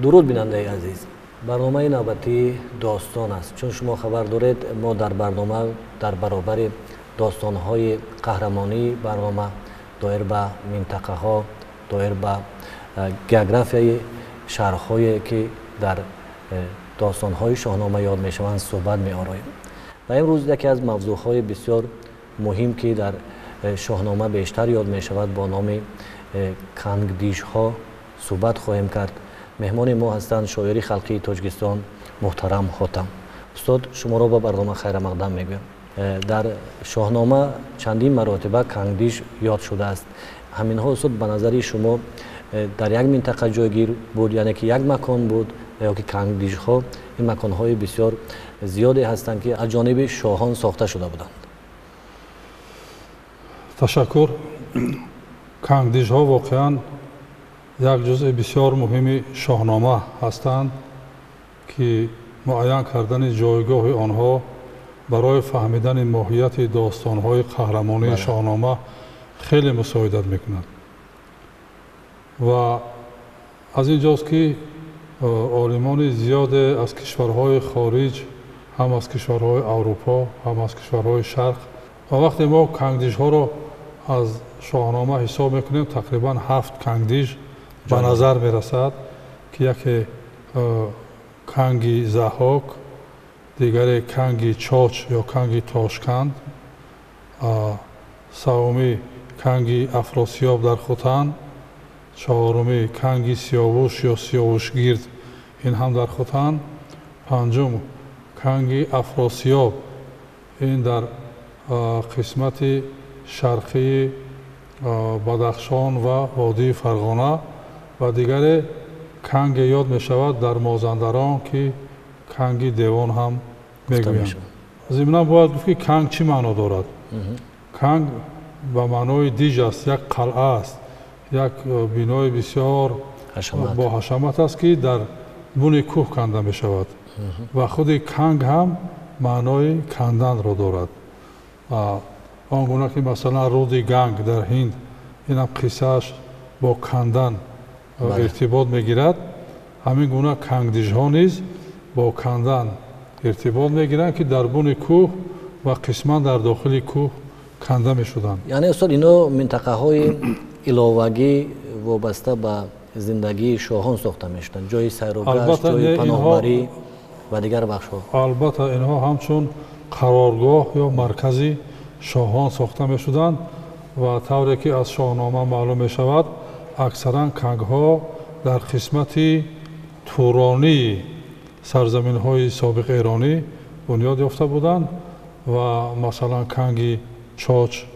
Дуруд, бинандаи азиз. Барномаи навбатии достон аст. Чун шумо хабар доред, мо дар барнома дар баробари достонҳои қаҳрамонии барнома доир ба минтақаҳо, доир ба географияи шаҳрҳое, ки дар достонҳои Шоҳнома ёд мешаванд, суҳбат меороем. Ва имрӯз яке аз мавзӯъҳои бисёр муҳим, ки дар Шоҳнома бештар ёд мешавад, бо номи кангдижҳо суҳбат хоҳем кард. Меҳмони мо ҳастанд шоири халқии Тоҷикистон муҳтарам Ҳотам. Устод, шуморо ба барнома хайрамақдам мегӯям. Дар Шоҳнома чандин маротиба кангдиж ёд шудааст. Ҳаминҳо, устод, ба назари шумо дар як минтақа ҷойгир буд, яъне ки як макон буд, ё ки кангдижҳо ин маконҳои бисёр зиёде ҳастанд, ки аз ҷониби шоҳон сохта шуда буданд? Ташаккур. Кангдижҳо воқеан як ҷузъи бисёр муҳими Шоҳнома ҳастанд, ки муайян кардани ҷойгоҳи онҳо барои фаҳмидани моҳияти достонҳои қаҳрамонии Шоҳнома хеле мусоидат мекунад. Ва аз ин ҷост, ки олимони зиёде аз кишварҳои хориҷ, ҳам аз кишварҳои Аврупо, ҳам аз кишварҳои Шарқ, ва вақте мо кангдижҳоро аз Шоҳнома ҳисоб мекунем, тақрибан 7 кангдиж ба назар мерасад, ки яке канги Заҳок, дигаре канги Чоч ё канги Тошканд, сеюмӣ канги Афросиёб дар Хутан, чаҳорумӣ канги Сиёвуш ё Сиёвушгирд, ин ҳам дар Хутан, панҷум канги Афросиёб, ин дар қисмати шарқии Бадахшон ва водии Фарғона, ва дигаре канге ёд мешавад дар Мозандарон, ки канги Девон ҳам мегӯянд. Зимнан бояд гуфт, ки канг чӣ маъно дорад? Канг ба маънои диж аст, як қалъа аст, як бинои бисёр бо ҳашамат аст, ки дар буни кӯҳ канда мешавад, ва худи канг ҳам маънои канданро дорад. Он гуна ки масалан руди Ганг дар Ҳинд, инам қиссааш бо кандан иртибот мегирад, ҳамин гуна кангдижҳо низ бо кандан иртибот мегиранд, ки дар буни кӯҳ ва қисман дар дохили кӯҳ канда мешуданд. Яъне, устод, ино минтақаҳои иловагӣ вобаста ба зиндагии шоҳон сохта мешуданд, ҷои сайругашт, ҷои паноҳбарӣ ва дигар бахшҳо? Албатта, инҳо ҳамчун қароргоҳ ё маркази шоҳон сохта мешуданд, ва тавре ки аз Шоҳнома маълум мешавад, аксаран кангҳо дар қисмати туронии сарзаминҳои собиқ эронӣ бунёд ёфта буданд, ва масалан канги Чоч,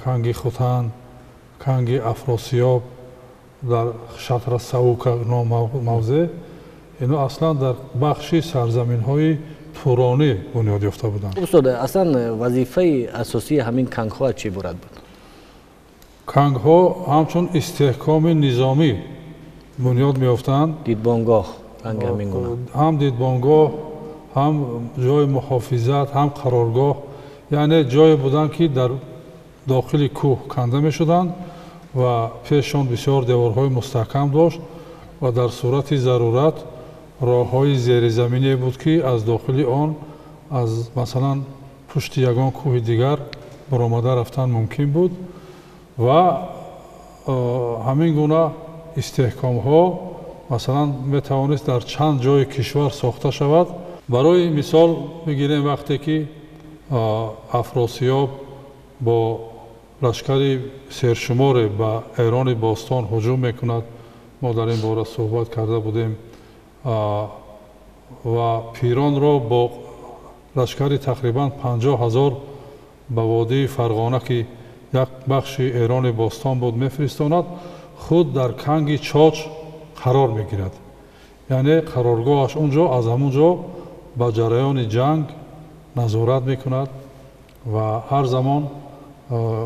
канги Хутан, канги Афросиёб дар Шатра Саука ном мавзеъ, ино аслан дар бахши сарзаминҳои туронӣ бунёд ёфта буданд. Устод, аслан вазифаи асосии ҳамин кангҳо аз чӣ иборат буд? Кангҳо ҳамчун истеҳкоми низомӣ бунёд меёфтанд. Дидбонгоҳ ранги ҳамин гуна? Ҳам дидбонгоҳ, ҳам ҷои муҳофизат, ҳам қароргоҳ, яъне ҷое буданд, ки дар дохили кӯҳ канда мешуданд ва пешшон бисёр деворҳои мустаҳкам дошт, ва дар сурати зарурат роҳҳои зеризаминие буд, ки аз дохили он аз масалан пушти ягон кӯҳи дигар баромада рафтан мумкин буд. Ва ҳамин гуна истеҳкомҳо масалан метавонист дар чанд ҷои кишвар сохта шавад. Барои мисол мегирем, вақте ки Афросиёб бо лашкари сершуморе ба Эрони бостон ҳуҷум мекунад, мо дар ин бора суҳбат карда будем, ва Пиронро бо лашкари тақрибан 50 000 ба водии Фарғона, ки як бахши Эрони бостон буд, мефиристонад, худ дар канги Чоч қарор мегирад. Яъне қароргоҳаш он ҷо, аз ҳамон ҷо ба ҷараёни ҷанг назорат мекунад ва ҳар замон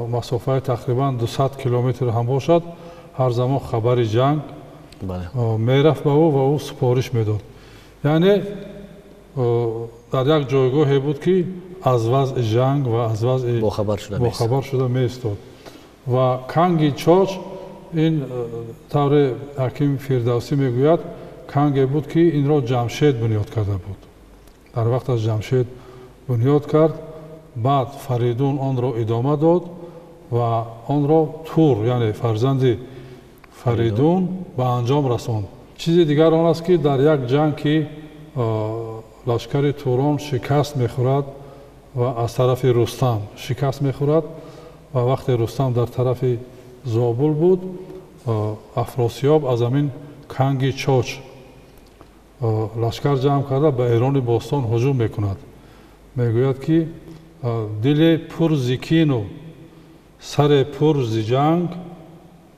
масофаи тақрибан 200 километр ҳам бошад, ҳар замон хабари ҷанг мерафт ба ӯ ва ӯ супориш медод. Яъне дар як ҷойгоҳе буд, ки аз вазъи ҷанг ва аз вазъи бохабар шуда меистод. Ва канги Чоч Ин тавре ҳаким Фирдавсӣ мегӯяд, канге буд, ки инро Ҷамшед бунёд карда буд. Дар вақташ Ҷамшед бунёд кард, баъд Фаридун онро идома дод ва онро Тур, яъне фарзанди Фаридун, ба анҷом расонд. Чизи дигар он аст, ки дар як ҷанг, ки лашкари Турон шикаст мехӯрад ва аз тарафи Рустам шикаст мехӯрад, ва вақте Рустам дар тарафи Зобул буд, Афросиёб аз ҳамин канги Чоч лашкар ҷамъ карда ба Эрони бостон ҳуҷум мекунад. Мегӯяд, ки диле пур зи кину саре пур зи ҷанг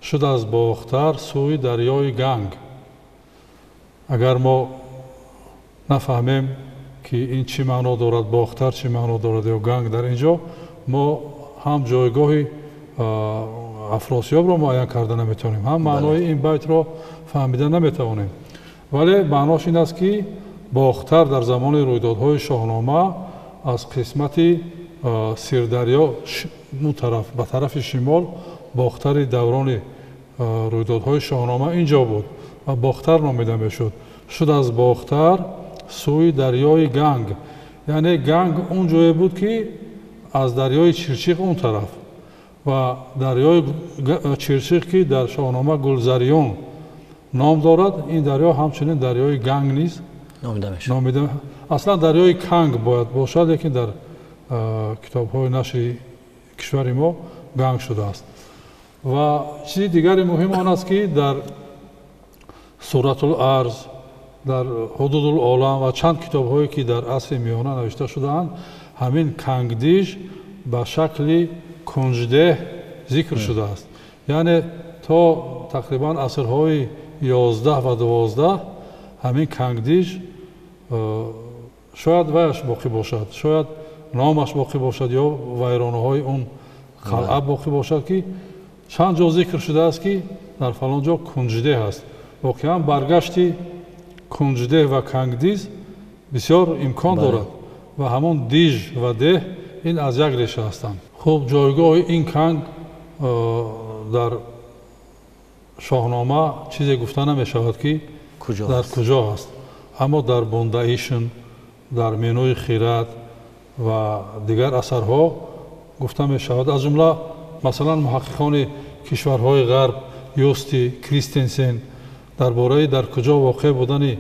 шуд аз Бохтар сӯи дарёи Ганг. Агар мо нафаҳмем, ки ин чӣ маъно дорад, Бохтар чӣ маъно дорад ё Ганг дар ин ҷо, мо ҳам ҷойгоҳи Афросиёбро муайян карда наметавонем, ҳам маънои ин байтро фаҳмида наметавонем. Вале маънош ин аст, ки Бохтар дар замони рӯйдодҳои Шоҳнома аз қисмати Сирдарё он тараф, ба тарафи шимол, Бохтари даврони рӯйдодҳои Шоҳнома ин ҷо буд ва Бохтар номида мешуд. Шуд аз Бохтар сӯи дарёи Ганг, яъне Ганг он ҷое буд, ки аз дарёи Чирчиқ он тараф, ва дарёи Чирчиқ, ки дар Шоҳнома Гулзариён ном дорад, ин дарё ҳамчунин дарёи Ганг низ номида. Аслан дарёи Канг бояд бошад, лекин дар китобҳои нашри кишвари мо Ганг шудааст. Ва чизи дигари муҳим он аст, ки дар Суратул Арз, дар Ҳудудул Олам ва чанд китобҳое, ки дар асри миёна навишта шудаанд, ҳамин Кангдиж ба шакли кунҷдеҳ зикр шудааст. Яъне то тақрибан асрҳои 11 ва 12 ҳамин Кангдиж шояд ваяш боқӣ бошад, шояд номаш боқӣ бошад ё вайронаҳои он қалъа боқӣ бошад, ки чанд ҷо зикр шудааст, ки дар фалон ҷо кунҷдеҳ аст. Воқеан баргашти кунҷдеҳ ва Кангдиз бисёр имкон дорад ва ҳамон диж ва деҳ ин аз як реша ҳастанд. Хуб, ҷойгоҳи ин канг дар Шоҳнома чизе гуфта намешавад, ки дар куҷо аст, аммо дар Бундаишн, дар Менӯи Хирад ва дигар асарҳо гуфта мешавад. Аз ҷумла масалан муҳаққиқони кишварҳои ғарб Юсти, Кристенсен дар бораи дар куҷо воқеъ будани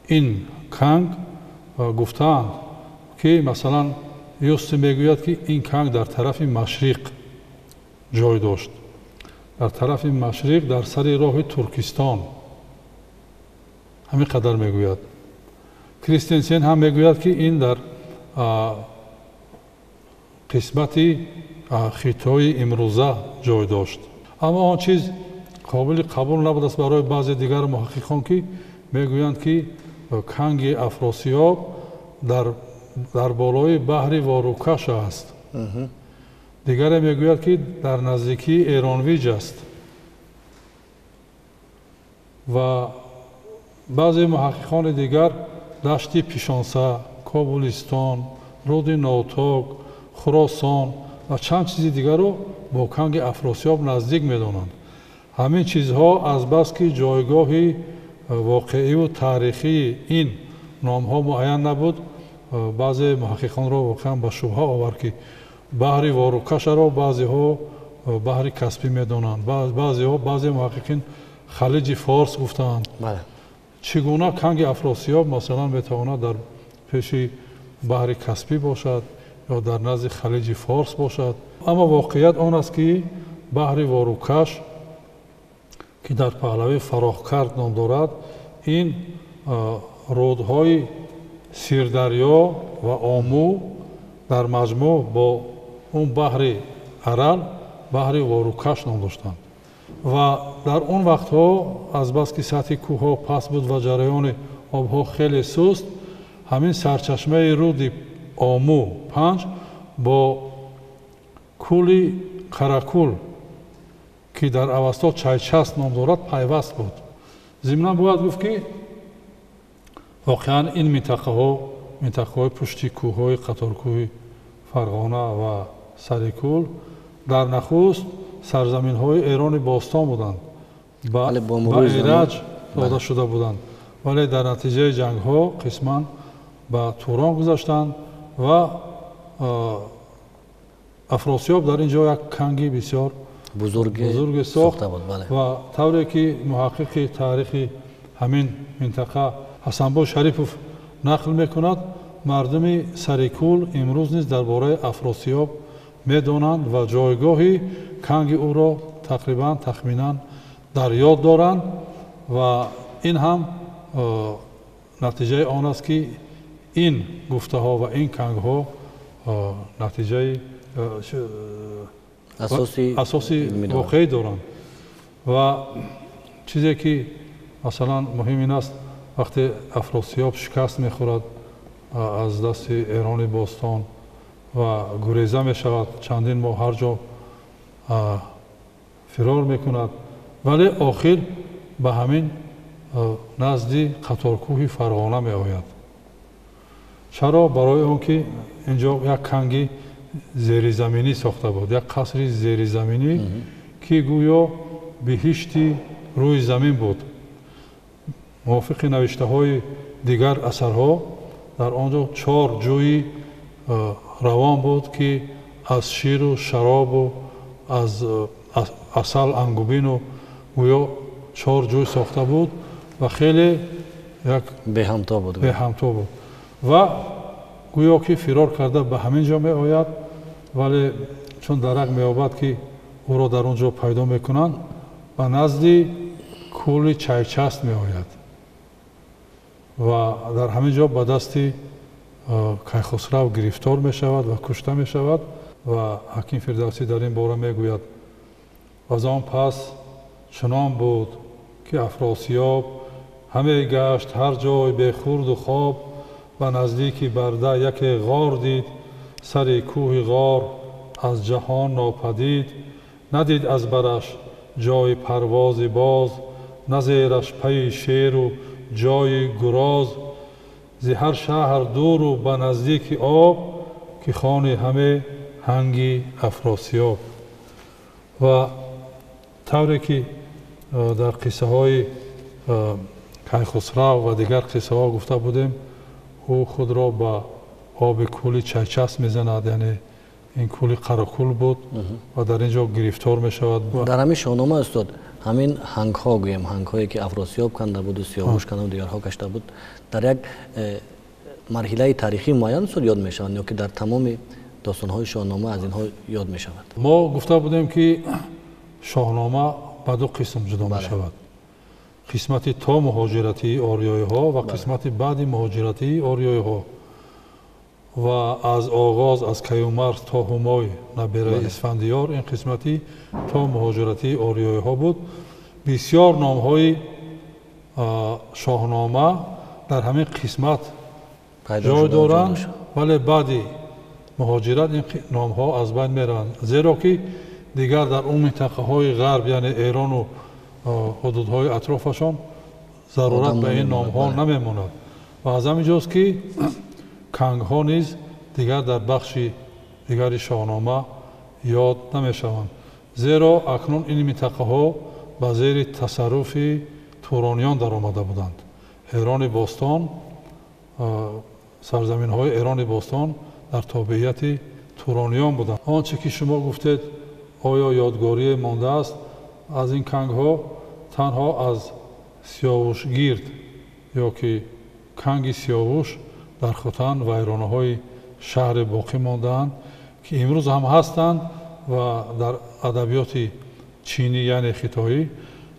ин канг гуфтаанд, ки масалан Юсти мегӯяд, ки ин канг дар тарафи машриқ ҷой дошт, дар тарафи машриқ, дар сари роҳи Туркистон. Ҳамин қадар мегӯяд. Кристенсен ҳам мегӯяд, ки ин дар қисмати Хитои имрӯза ҷой дошт. Аммо он чиз қобили қабул набудааст барои баъзе дигар муҳаққиқон, ки мегӯянд, ки канги Афросиёб дар болои баҳри Ворукаш аст. Дигаре мегӯяд, ки дар наздикии Эронвиҷ аст. Ва баъзе муҳаққиқони дигар дашти Пишонса, Кобулистон, руди Ноток, Хуросон ва чанд чизи дигарро бо канги Афросиёб наздик медонанд. Ҳамин чизҳо азбаски ҷойгоҳи воқеиву таърихии ин номҳо муайян набуд, баъзе муҳаққиқонро воқеан ба шубҳа овард, ки баҳри Ворукашаро баъзеҳо баҳри Каспӣ медонанд, баъзеҳо, баъзе муҳаққиқин Халиҷи Форс гуфтаанд. Чӣ гуна канги Афросиёб масалан метавонад дар пеши баҳри Каспӣ бошад ё дар назди Халиҷи Форс бошад? Аммо воқеият он аст, ки баҳри Ворукаш, ки дар паҳлавӣ Фарохкард ном дорад, ин рудҳои Сирдарё ва Ому дар маҷмӯъ бо он баҳри Арал баҳри Ворукаш ном доштанд. Ва дар он вақтҳо азбаски сатҳи кӯҳҳо паст буд ва ҷараёни обҳо хеле суст, ҳамин сарчашмаи руди Ому Панҷ бо кӯли Қаракул, ки дар Авасто Чайчаст ном дорад, пайваст буд. Зимнан бояд гуфт, ки воқеан ин минтақаҳо, минтақаҳои пушти кӯҳҳои қаторкӯҳи Фарғона ва Сарикӯл, дар нахуст сарзаминҳои Эрони бостон буданд, ба Эраҷ дода шуда буданд, вале дар натиҷаи ҷангҳо қисман ба Турон гузаштанд ва Афросиёб дар ин ҷо як канги бисёр бузурге сохт ва тавре ки муҳаққиқи таърихи ҳамин минтақа Ҳасанбой Шарипов нақл мекунад, мардуми Сарикул имрӯз низ дар бораи Афросиёб медонанд ва ҷойгоҳи канги ӯро тақрибан тахминан дар ёд доранд ва ин ҳам натиҷаи он аст, ки ин гуфтаҳо ва ин кангҳо натиҷаи асоси воқеӣ доранд. Ва чизе ки масалан муҳим ин аст, вақте Афросиёб шикаст мехӯрад аз дасти Эрони бостон ва гуреза мешавад, чандин моҳ ҳар ҷо фирор мекунад, вале охир ба ҳамин назди қаторкӯҳи Фарғона меояд. Чаро? Барои он ки ин ҷо як канги зеризаминӣ сохта буд, як қасри зеризаминӣ, ки гӯё биҳишти рӯи замин буд. Мувофиқи навиштаҳои дигар асарҳо дар он ҷо 4 ҷӯи равон буд, ки аз ширу шаробу аз асал ангубину гӯё 4 ҷӯй сохта буд ва хеле як беҳамто буд, беҳамто буд ва гӯё ки фирор карда ба ҳамин ҷо меояд, вале чун дарак меёбад, ки ӯро дар он ҷо пайдо мекунанд, ба назди кӯли Чайчаст меояд ва дар ҳамин ҷо ба дасти Кайхусрав гирифтор мешавад ва кушта мешавад. Ва Ҳаким Фирдавсӣ дар ин бора мегӯяд: аз он пас чунон буд, ки Афросиёб ҳаме гашт ҳар ҷой бехурду хоб, ба наздики Барда яке ғор дид, сари кӯҳи ғор аз ҷаҳон нопадид, надид аз бараш ҷои парвози боз, назераш пайи шеру ҷои гуроз, зи ҳар шаҳр дуру ба наздики об, ки хони ҳаме ҳанги Афросиёб. Ва тавре ки дар қиссаҳои Кайхусрав ва дигар қиссаҳо гуфта будем, ӯ худро ба оби кӯли Чайчаст мезанад, яъне ин кӯли Қаракул буд ва дар ин ҷо гирифтор мешавад. Дар ҳамин шоҳнома устод ҳамин ҳангҳо гӯем, ҳангҳое ки Афросиёб канда буду Сиёвуш канда буд, дигарҳо кашта буд, дар як марҳилаи таърихии муайян устод ёд мешаванд ё ки дар тамоми достонҳои шоҳнома аз инҳо ёд мешавад? Мо гуфта будем, ки шоҳнома ба ду қисм ҷудо мешавад: қисмати то муҳоҷиратии ориёиҳо ва қисмати баъди муҳоҷиратии ориёиҳо. Ва аз оғоз аз Каюмарс то Ҳумой набераи Исфандиёр, ин қисмати то муҳоҷиратии ориёиҳо буд. Бисёр номҳои шоҳнома дар ҳамин қисмат ҷой доранд, вале баъди муҳоҷират ин номҳо аз байн мераванд, зеро ки дигар дар он минтақаҳои ғарб, яъне Эрону ҳудудҳои атрофашон зарурат ба ин номҳо намемонад. Ва аз ҳамин ҷост, ки кангҳо низ дигар дар бахши дигари шоҳнома ёд намешаванд, зеро акнун ин минтақаҳо ба зери тасарруфи турониён даромада буданд. Эрони бостон, сарзаминҳои Эрони бостон дар тобеияти турониён буданд. Он чӣ ки шумо гуфтед, оё ёдгорие мондааст аз ин кангҳо? Танҳо аз Сиёвушгирд ё ки канги Сиёвуш дар Хотан вайронаҳои шаҳре боқӣ мондаанд, ки имрӯз ҳам ҳастанд ва дар адабиёти чинӣ, яъне хитоӣ,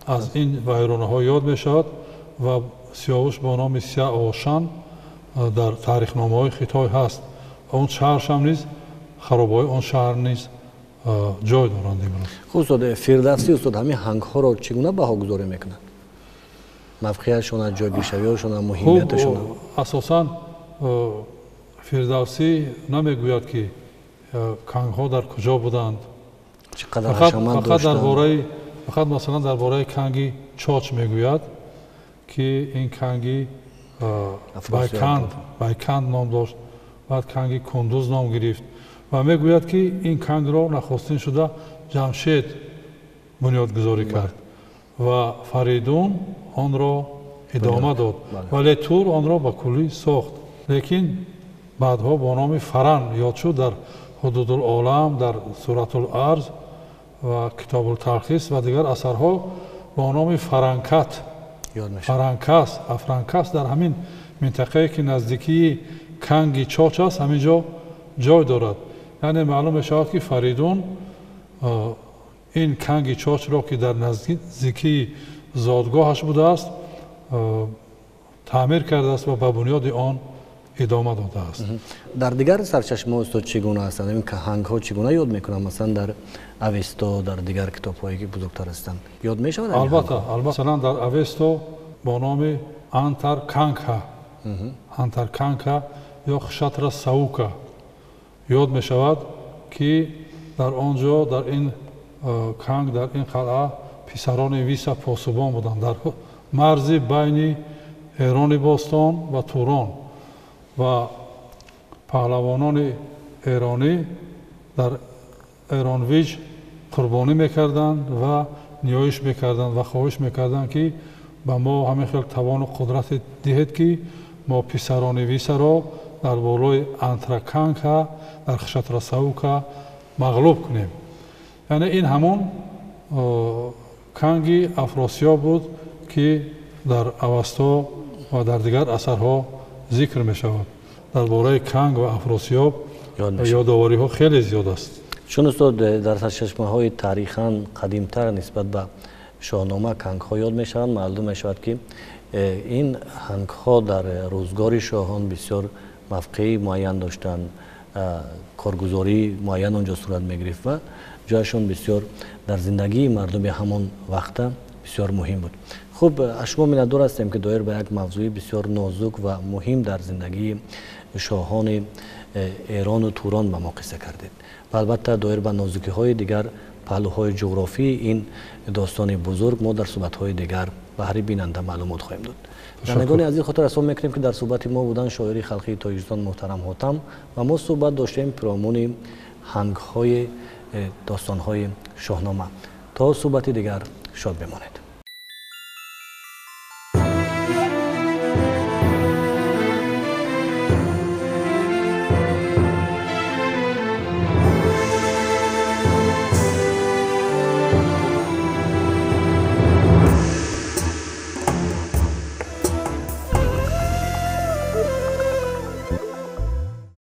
аз ин вайронаҳо ёд мешавад ва Сиёвуш бо номи Сяошан дар таърихномаҳои Хитой ҳаст. Он шаҳршам низ, харобаҳои он шаҳр низ ҷой доранд имрӯз. Хуб устод, Фирдавсӣ устод ҳамин ҳангҳоро чӣ гуна баҳогузорӣ мекунад? Мавқеиятшона, ҷойгиршавиҳошона, муҳимияташона? Асосан Фирдавсӣ намегӯяд, ки кангҳо дар куҷо буданд, чӣ қадар ҳашамат доштанд. Фақат масалан дар бораи канги Чоч мегӯяд, ки ин канги Байканд ном дошт, баъд канги Кундуз ном гирифт ва мегӯяд, ки ин кангро нахостин шуда Ҷамшед бунёдгузорӣ кард ва Фаридун онро идома дод, вале Тур онро ба куллӣ сохт. Лекин баъдҳо бо номи Фаран ёд шуд дар Ҳудудул-олам, дар Суратул-арз ва Китобул-талхис ва дигар асарҳо бо номи Фаранкат, Фаранкас, Афранкас дар ҳамин минтақае ки наздикии Канги Чоч аст, ҳамин ҷо ҷой дорад. Яъне маълум мешавад, ки Фаридун ин Канги Чочро, ки дар наздикии зодгоҳаш будааст, таъмир кардааст ва ба бунёди он идома додааст. Дар дигар сарчашмаҳо, устод, чӣ гуна ҳастанд? Ин ҳангҳо чӣ гуна ёд мекунанд? Масалан, дар Авесто, дар дигар китобҳое ки бузургтар ҳастанд, ёд мешавад? Албатта, албатта. Масалан, дар Авесто бо номи Антарканка, Антарканка ё Хшатра Саука ёд мешавад, ки дар он ҷо, дар ин канг, дар ин қалъа писарони Виса посубон буданд дар марзи байни Эрони бостон ва Турон, ва паҳлавонони эронӣ дар Эронвиҷ қурбонӣ мекарданд ва ниёиш мекарданд ва хоҳиш мекарданд, ки ба мо ҳамин хел тавону қудрате диҳед, ки мо писарони Висаро дар болои Антраканка, дар Хшатрасаука мағлуб кунем. Яъне ин ҳамон канги Афросиёб буд, ки дар Авасто ва дар дигар асарҳо зикр мешавад. Дар бораи канг ва Афросиёб ёдовориҳо хеле зиёд аст. Чун, устод, дар сарчашмаҳои таърихан қадимтар нисбат ба Шоҳнома кангҳо ёд мешаванд, маълум мешавад, ки ин ҳангҳо дар рӯзгори шоҳон бисёр мавқеи муайян доштанд, коргузории муайян он ҷо сурат мегирифт ва ҷояшон бисёр дар зиндагии мардуми ҳамон вақта бисёр муҳим буд. Хуб, аз шумо миннатдор ҳастем, ки доир ба як мавзӯи бисёр нозук ва муҳим дар зиндагии шоҳони Эрону Турон ба мо қисса кардед ва албатта доир ба нозукиҳои дигар паҳлӯҳои ҷуғрофии ин достони бузург мо дар суҳбатҳои дигар ба ҳари бинанда маълумот хоҳем дод. Бинандагони азиз, хотиррасон мекунем, ки дар суҳбати мо буданд шоири халқии Тоҷикистон муҳтарам Ҳотам ва мо суҳбат доштем пиромуни ҳангҳои достонҳои Шоҳнома. То суҳбати дигар шод бимонед.